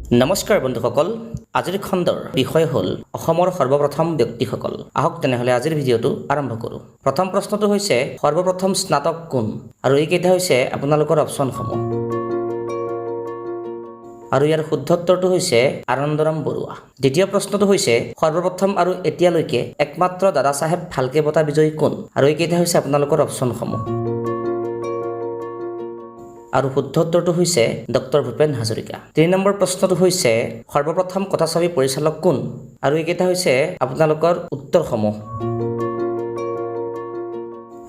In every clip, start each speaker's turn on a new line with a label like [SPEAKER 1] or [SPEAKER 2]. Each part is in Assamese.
[SPEAKER 1] নমস্কাৰ বন্ধুসকল, আজিৰ খণ্ডৰ বিষয় হ'ল অসমৰ সৰ্বপ্ৰথম ব্যক্তিসকল। আহক তেনেহ'লে আজিৰ ভিডিঅ'টো আৰম্ভ কৰোঁ। প্ৰথম প্ৰশ্নটো হৈছে, সৰ্বপ্ৰথম স্নাতক কোন? আৰু এইকেইটা হৈছে আপোনালোকৰ অপশ্যনসমূহ। আৰু ইয়াৰ শুদ্ধ উত্তৰটো হৈছে আনন্দৰাম বৰুৱা। দ্বিতীয় প্ৰশ্নটো হৈছে, সৰ্বপ্ৰথম আৰু এতিয়ালৈকে একমাত্ৰ দাদা চাহেব ফাল্কে বঁটা বিজয়ী কোন? আৰু এইকেইটা হৈছে আপোনালোকৰ অপশ্যনসমূহ। আৰু শুদ্ধ উত্তৰটো হৈছে ডক্টৰ ভূপেন হাজৰিকা। 3 নম্বৰ প্ৰশ্নটো হৈছে, সৰ্বপ্ৰথম কথাছবি পৰিচালক কোন? আৰু এইকেইটা হৈছে আপোনালোকৰ উত্তৰসমূহ।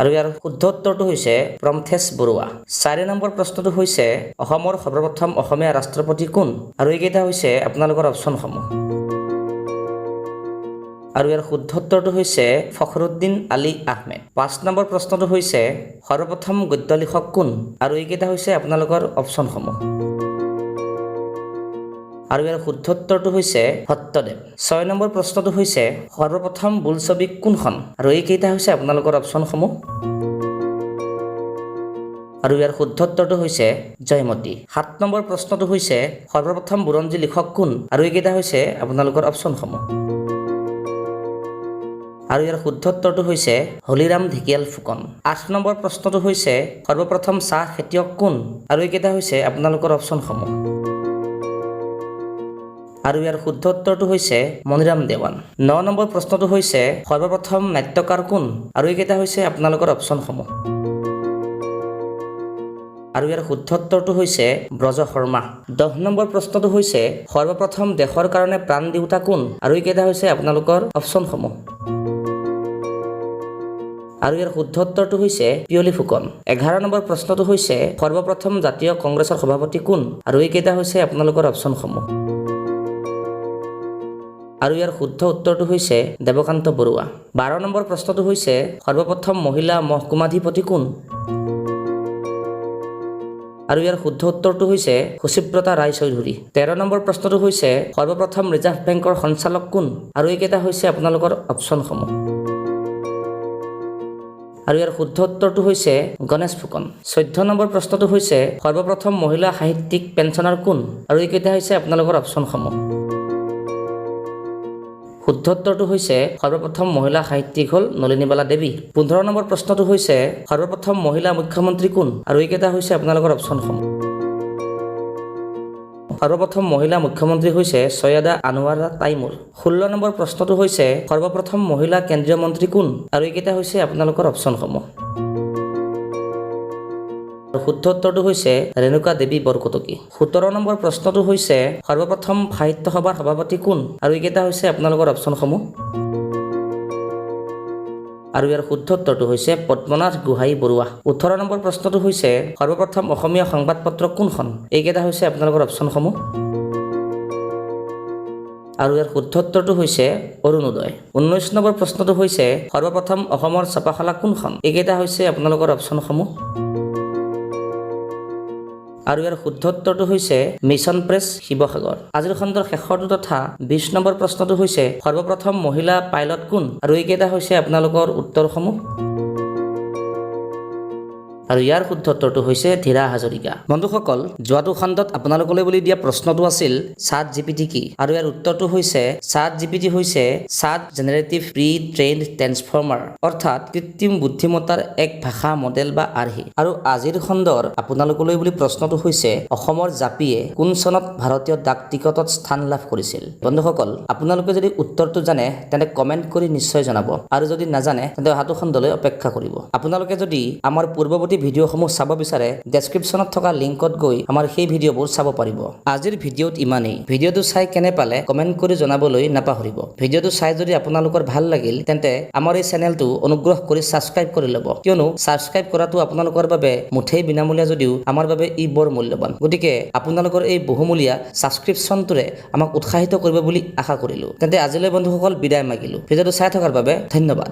[SPEAKER 1] আৰু ইয়াৰ শুদ্ধ উত্তৰটো হৈছে প্ৰমথেশ বৰুৱা। 4 নম্বৰ প্ৰশ্নটো হৈছে, অসমৰ সৰ্বপ্ৰথম অসমীয়া ৰাষ্ট্ৰপতি কোন? আৰু এইকেইটা হৈছে আপোনালোকৰ অপশ্যনসমূহ। আৰু ইয়াৰ শুদ্ধ উত্তৰটো হৈছে ফখৰুদ্দিন আলী আহমেদ। 5 নম্বৰ প্ৰশ্নটো হৈছে, সৰ্বপ্ৰথম গদ্য লিখক কোন? আৰু এইকেইটা হৈছে আপোনালোকৰ অপশ্যনসমূহ। আৰু ইয়াৰ শুদ্ধ উত্তৰটো হৈছে ভট্টদেৱ। 6 নম্বৰ প্ৰশ্নটো হৈছে, সৰ্বপ্ৰথম বোলছবি কোনখন? আৰু এইকেইটা হৈছে আপোনালোকৰ অপশ্যনসমূহ। আৰু ইয়াৰ শুদ্ধ উত্তৰটো হৈছে জয়মতী। 7 নম্বৰ প্ৰশ্নটো হৈছে, সৰ্বপ্ৰথম বুৰঞ্জী লিখক কোন? আৰু এইকেইটা হৈছে আপোনালোকৰ অপশ্যনসমূহ। আৰু ইয়াৰ শুদ্ধ উত্তৰটো হৈছে হলিৰাম ঢেকিয়াল ফুকন। 8 নম্বৰ প্ৰশ্নটো হৈছে, সৰ্বপ্ৰথম চাহ খেতিয়ক কোন? আৰু এইকেইটা হৈছে আপোনালোকৰ অপশ্যনসমূহ। আৰু ইয়াৰ শুদ্ধ উত্তৰটো হৈছে মণিৰাম দেৱান। 9 নম্বৰ প্ৰশ্নটো হৈছে, সৰ্বপ্ৰথম নাট্যকাৰ কোন? আৰু এইকেইটা হৈছে আপোনালোকৰ অপশ্যনসমূহ। আৰু ইয়াৰ শুদ্ধ উত্তৰটো হৈছে ব্ৰজ শৰ্মা। 10 নম্বৰ প্ৰশ্নটো হৈছে, সৰ্বপ্ৰথম দেশৰ কাৰণে প্ৰাণ দিওঁতা কোন? আৰু এইকেইটা হৈছে আপোনালোকৰ অপশ্যনসমূহ। আৰু ইয়াৰ শুদ্ধ উত্তৰটো হৈছে পিয়লি ফুকন। 11 নম্বৰ প্ৰশ্নটো হৈছে, সৰ্বপ্ৰথম জাতীয় কংগ্ৰেছৰ সভাপতি কোন? আৰু এইকেইটা হৈছে আপোনালোকৰ অপশ্যনসমূহ। আৰু ইয়াৰ শুদ্ধ উত্তৰটো হৈছে দেৱকান্ত বৰুৱা। 12 নম্বৰ প্ৰশ্নটো হৈছে, সৰ্বপ্ৰথম মহিলা মহকুমাধিপতি কোন? আৰু ইয়াৰ শুদ্ধ উত্তৰটো হৈছে শুচিব্ৰতা ৰায়চৌধুৰী। 13 নম্বৰ প্ৰশ্নটো হৈছে, সৰ্বপ্ৰথম ৰিজাৰ্ভ বেংকৰ সঞ্চালক কোন? আৰু এইকেইটা হৈছে আপোনালোকৰ অপশ্যনসমূহ। আৰু ইয়াৰ শুদ্ধ উত্তৰটো হৈছে গণেশ ফুকন। 14 নম্বৰ প্ৰশ্নটো হৈছে, সৰ্বপ্ৰথম মহিলা সাহিত্যিক পেঞ্চনাৰ কোন? আৰু এইকেইটা হৈছে আপোনালোকৰ অপশ্যনসমূহ। শুদ্ধ উত্তৰটো হৈছে সৰ্বপ্ৰথম মহিলা সাহিত্যিক হ'ল নলিনীবালা দেৱী। 15 নম্বৰ প্ৰশ্নটো হৈছে, সৰ্বপ্ৰথম মহিলা মুখ্যমন্ত্ৰী কোন? আৰু এইকেইটা হৈছে আপোনালোকৰ অপশ্যনসমূহ। সৰ্বপ্ৰথম মহিলা মুখ্যমন্ত্ৰী হৈছে চৈয়দা আনোৱাৰা টাইমুৰ। 16 নম্বৰ প্ৰশ্নটো হৈছে, সৰ্বপ্ৰথম মহিলা কেন্দ্ৰীয় মন্ত্ৰী কোন? আৰু এইকেইটা হৈছে আপোনালোকৰ অপশ্যনসমূহ। আৰু শুদ্ধ উত্তৰটো হৈছে ৰেণুকা দেৱী বৰকটকী। 17 নম্বৰ প্ৰশ্নটো হৈছে, সৰ্বপ্ৰথম সাহিত্য সভাৰ সভাপতি কোন? আৰু এইকেইটা হৈছে আপোনালোকৰ অপশ্যনসমূহ। আৰু ইয়াৰ শুদ্ধ উত্তৰটো হৈছে পদ্মনাথ গোহাঁই বৰুৱা। 18 নম্বৰ প্ৰশ্নটো হৈছে, সৰ্বপ্ৰথম অসমীয়া সংবাদপত্ৰ কোনখন? এইকেইটা হৈছে আপোনালোকৰ অপশ্যনসমূহ। আৰু ইয়াৰ শুদ্ধ উত্তৰটো হৈছে অৰুণোদয়। 19 নম্বৰ প্ৰশ্নটো হৈছে, সৰ্বপ্ৰথম অসমৰ ছপাশালা কোনখন? এইকেইটা হৈছে আপোনালোকৰ অপশ্যনসমূহ। আৰু ইয়াৰ শুদ্ধ উত্তৰটো হৈছে মিছন প্ৰেছ, শিৱসাগৰ। আজিৰ খণ্ডৰ শেষৰটো তথা 20 নম্বৰ প্ৰশ্নটো হৈছে, সৰ্বপ্ৰথম মহিলা পাইলট কোন? আৰু এইকেইটা হৈছে আপোনালোকৰ উত্তৰসমূহ। আৰু ইয়াৰ শুদ্ধ উত্তৰটো হৈছে ধীৰা হাজৰিকা। বন্ধুসকল, যোৱাটো খণ্ডত আপোনালোকলৈ বুলি দিয়া প্ৰশ্নটো আছিল চাট জিপিটি কি? আৰু ইয়াৰ উত্তৰটো হৈছে চাট জিপিটি হৈছে চাট জেনেৰেটিভ প্ৰি ট্ৰেইনড ট্ৰেন্সফৰ্মাৰ, অৰ্থাৎ কৃত্ৰিম বুদ্ধিমত্তাৰ এক ভাষা মডেল বা আৰ্হি। আৰু আজিৰ খণ্ডৰ আপোনালোকলৈ বুলি প্ৰশ্নটো হৈছে, অসমৰ জাপিয়ে কোন চনত ভাৰতীয় ডাক টিকটত স্থান লাভ কৰিছিল? বন্ধুসকল, আপোনালোকে যদি উত্তৰটো জানে তেন্তে কমেণ্ট কৰি নিশ্চয় জনাব আৰু যদি নাজানে তেন্তে অহাটো খণ্ডলৈ অপেক্ষা কৰিব। আপোনালোকে যদি আমাৰ পূৰ্বৱৰ্তী ভিডিঅ'সমূহ চাব বিচাৰে, ডেছক্ৰিপশ্যনত থকা লিংকত গৈ আমাৰ সেই ভিডিঅ'বোৰ চাব পাৰিব। আজিৰ ভিডিঅ'ত ইমানেই। ভিডিঅ'টো চাই কেনে পালে কমেণ্ট কৰি জনাবলৈ নাপাহৰিব। ভিডিঅ'টো চাই যদি আপোনালোকৰ ভাল লাগিল, তেন্তে আমাৰ এই চেনেলটো অনুগ্ৰহ কৰি ছাবস্ক্ৰাইব কৰি ল'ব, কিয়নো ছাবস্ক্ৰাইব কৰাটো আপোনালোকৰ বাবে মুঠেই বিনামূলীয়া যদিও আমাৰ বাবে ই বৰ মূল্যৱান। গতিকে আপোনালোকৰ এই বহুমূলীয়া ছাবস্ক্ৰিপশ্যনটোৰে আমাক উৎসাহিত কৰিব বুলি আশা কৰিলোঁ। তেন্তে আজিলৈ বন্ধুসকল বিদায় মাগিলোঁ। ভিডিঅ'টো চাই থকাৰ বাবে ধন্যবাদ।